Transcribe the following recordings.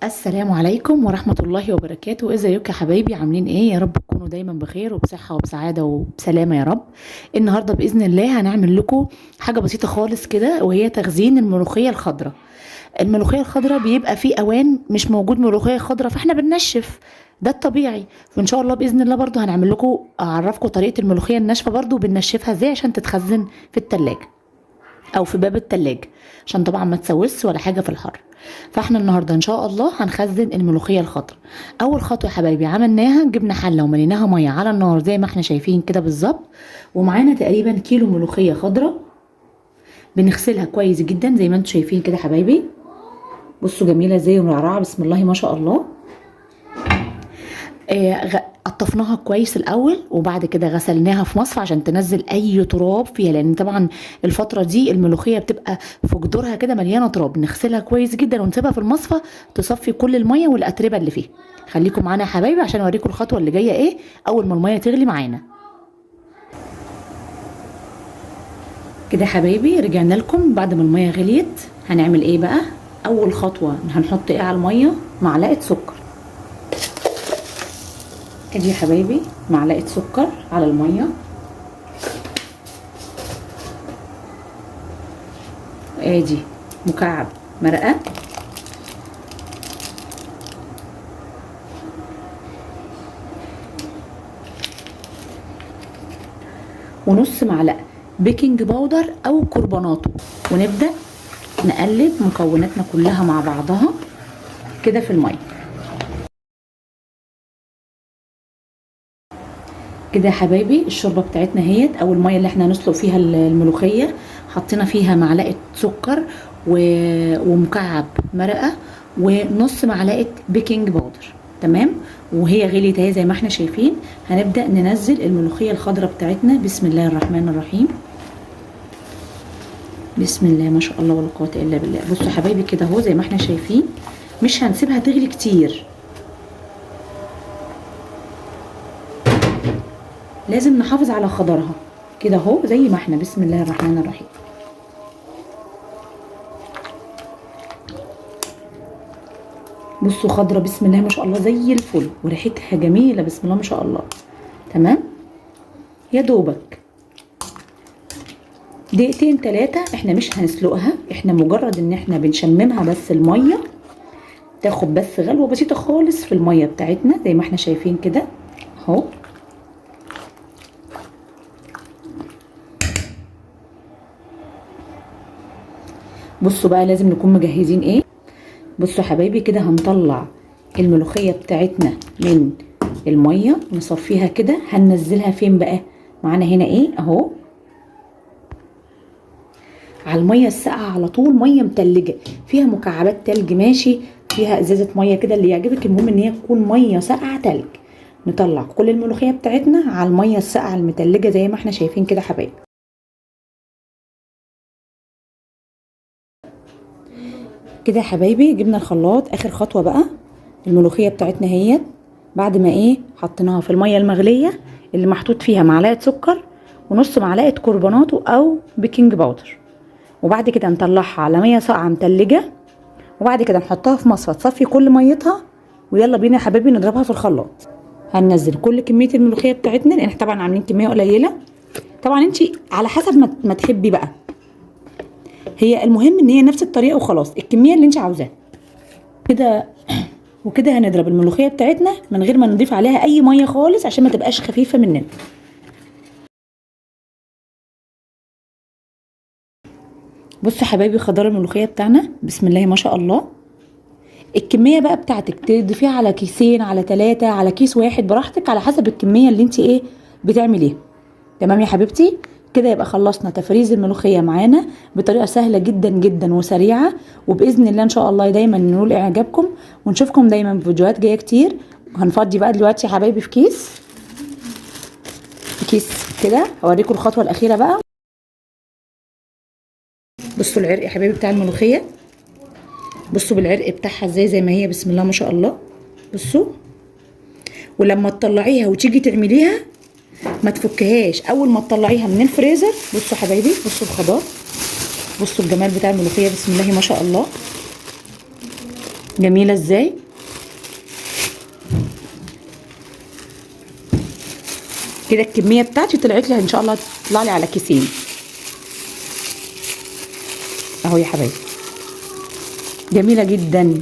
السلام عليكم ورحمة الله وبركاته. ازيكم يا حبايبي؟ عاملين ايه؟ يا رب تكونوا دايما بخير وبصحة وبسعادة وبسلامة يا رب. النهاردة بإذن الله هنعمل لكم حاجة بسيطة خالص كده، وهي تخزين الملوخية الخضراء. الملوخية الخضراء بيبقى في اوان مش موجود ملوخية خضراء، فاحنا بننشف، ده الطبيعي. وان شاء الله بإذن الله برضو هنعمل لكم، اعرفكم طريقة الملوخية الناشفة برضو بننشفها ازاي عشان تتخزن في التلاجة او في باب التلاجة، عشان طبعا ما تسوسش ولا حاجة في الحر. فاحنا النهارده ان شاء الله هنخزن الملوخية الخضراء. اول خطوة يا حبايبي عملناها، جبنا حله ومليناها مية على النار زي ما احنا شايفين كده بالظبط، ومعانا تقريبا كيلو ملوخية خضراء بنغسلها كويس جدا زي ما انتم شايفين كده حبايبي. بصوا جميلة ازاي ومرعرعه بسم الله ما شاء الله. قطفناها كويس الاول، وبعد كده غسلناها في مصفى عشان تنزل اي تراب فيها، لان طبعا الفترة دي الملوخية بتبقى في جذورها كده مليانة تراب. نغسلها كويس جدا ونسيبها في المصفى تصفي كل المية والاتربه اللي فيها. خليكم معانا يا حبايبي عشان اوريكم الخطوة اللي جاية ايه اول ما المية تغلي معانا. كده يا حبايبي رجعنا لكم بعد ما المية غليت. هنعمل ايه بقى؟ اول خطوة هنحط ايه على المية؟ معلقه سكر. ادي يا حبايبي معلقه سكر على المية، وادي مكعب مرقه، ونص معلقه baking powder او كربوناتو، ونبدا نقلب مكوناتنا كلها مع بعضها كده في المية. كده يا حبايبي الشوربة بتاعتنا اهيت، او المية اللي احنا هنسلق فيها الملوخية، حطينا فيها معلقه سكر ومكعب مرقه ونص معلقه baking powder، تمام؟ وهي غليت اهي زي ما احنا شايفين. هنبدا ننزل الملوخية الخضراء بتاعتنا. بسم الله الرحمن الرحيم، بسم الله ما شاء الله ولا قوة الا بالله. بصوا يا حبايبي كده اهو زي ما احنا شايفين، مش هنسيبها تغلي كتير، لازم نحافظ على خضرها كده اهو زي ما احنا. بسم الله الرحمن الرحيم. بصوا خضرة بسم الله ما شاء الله زي الفل، وريحتها جميلة بسم الله ما شاء الله. تمام، يا دوبك دقيقتين تلاتة، احنا مش هنسلقها، احنا مجرد ان احنا بنشممها بس المية، تاخد بس غلوة بسيطة خالص في المية بتاعتنا زي ما احنا شايفين كده اهو. بصوا بقى لازم نكون مجهزين ايه. بصوا حبايبي كده هنطلع الملوخية بتاعتنا من المية، نصفيها كده. هننزلها فين بقى؟ معانا هنا ايه اهو، على المية الساقعة على طول، مية متلجة فيها مكعبات تلج ماشي، فيها ازازة مية كده اللي يعجبك، المهم ان هي تكون مية ساقعة تلج. نطلع كل الملوخية بتاعتنا على المية الساقعة المتلجة زي ما احنا شايفين كده حبايبي. كده يا حبايبي جبنا الخلاط. اخر خطوة بقى الملوخية بتاعتنا اهيت، بعد ما ايه حطيناها في المية المغليه اللي محطوط فيها معلقه سكر ونص معلقه كربوناتو او baking powder، وبعد كده نطلعها على مية ساقعه متلجه، وبعد كده نحطها في مصفى تصفي كل ميتها. ويلا بينا يا حبايبي نضربها في الخلاط. هننزل كل كمية الملوخية بتاعتنا، لان احنا طبعا عاملين كمية قليله، طبعا انت على حسب ما تحبي بقى، هي المهم ان هي نفس الطريقة وخلاص، الكمية اللي انت عاوزاها كده. وكده هنضرب الملوخية بتاعتنا من غير ما نضيف عليها اي مية خالص عشان ما تبقاش خفيفة مننا. بصوا حبايبي خضار الملوخية بتاعنا بسم الله ما شاء الله. الكمية بقى بتاعتك تضيفيها على كيسين، على 3، على كيس واحد، براحتك على حسب الكمية اللي انت ايه بتعمليها. تمام يا حبيبتي؟ كده يبقى خلصنا تفريز الملوخية معانا بطريقة سهلة جدا جدا وسريعة، وبإذن الله إن شاء الله دايما ننول إعجابكم، ونشوفكم دايما في فيديوهات جاية كتير. هنفضي بقى دلوقتي يا حبايبي في كيس، في كيس كده، هوريكم الخطوة الأخيرة بقى. بصوا العرق يا حبايبي بتاع الملوخية، بصوا بالعرق بتاعها ازاي زي ما هي بسم الله ما شاء الله. بصوا، ولما تطلعيها وتيجي تعمليها ما تفكهاش، اول ما تطلعيها من الفريزر. بصوا حبايبي، بصوا الخضار، بصوا الجمال بتاع الملوخية بسم الله ما شاء الله. جميلة ازاي. كده الكمية بتاعتي طلعت لي ان شاء الله تطلع لي على كيسين اهو يا حبايبي. جميلة جدا.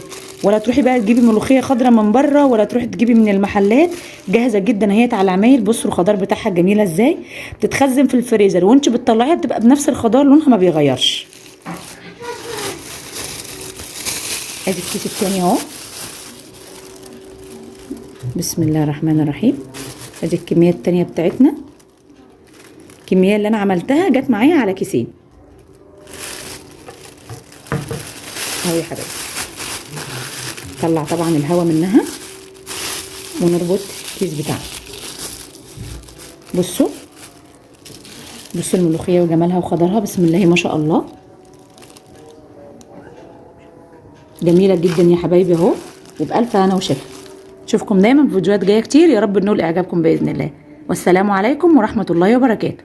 ولا تروحي بقى تجيبي ملوخية خضراء من بره، ولا تروحي تجيبي من المحلات، جاهزة جدا اهي على العمايل. بصوا الخضار بتاعها جميلة ازاي، بتتخزن في الفريزر وانت بتطلعيها بتبقى بنفس الخضار، لونها ما بيغيرش. ادي الكيس التاني اهو، بسم الله الرحمن الرحيم. ادي الكمية التانية بتاعتنا، الكمية اللي انا عملتها جت معايا على كيسين اهو يا حبايبي. طلع طبعا الهواء منها ونربط الكيس بتاعنا. بصوا بصوا الملوخية وجمالها وخضرها، بسم الله ما شاء الله، جميلة جدا يا حبايبي اهو، وبألف هنا وشفا. اشوفكم دايما في فيديوهات جاية كتير، يا رب ننول اعجابكم باذن الله. والسلام عليكم ورحمة الله وبركاته.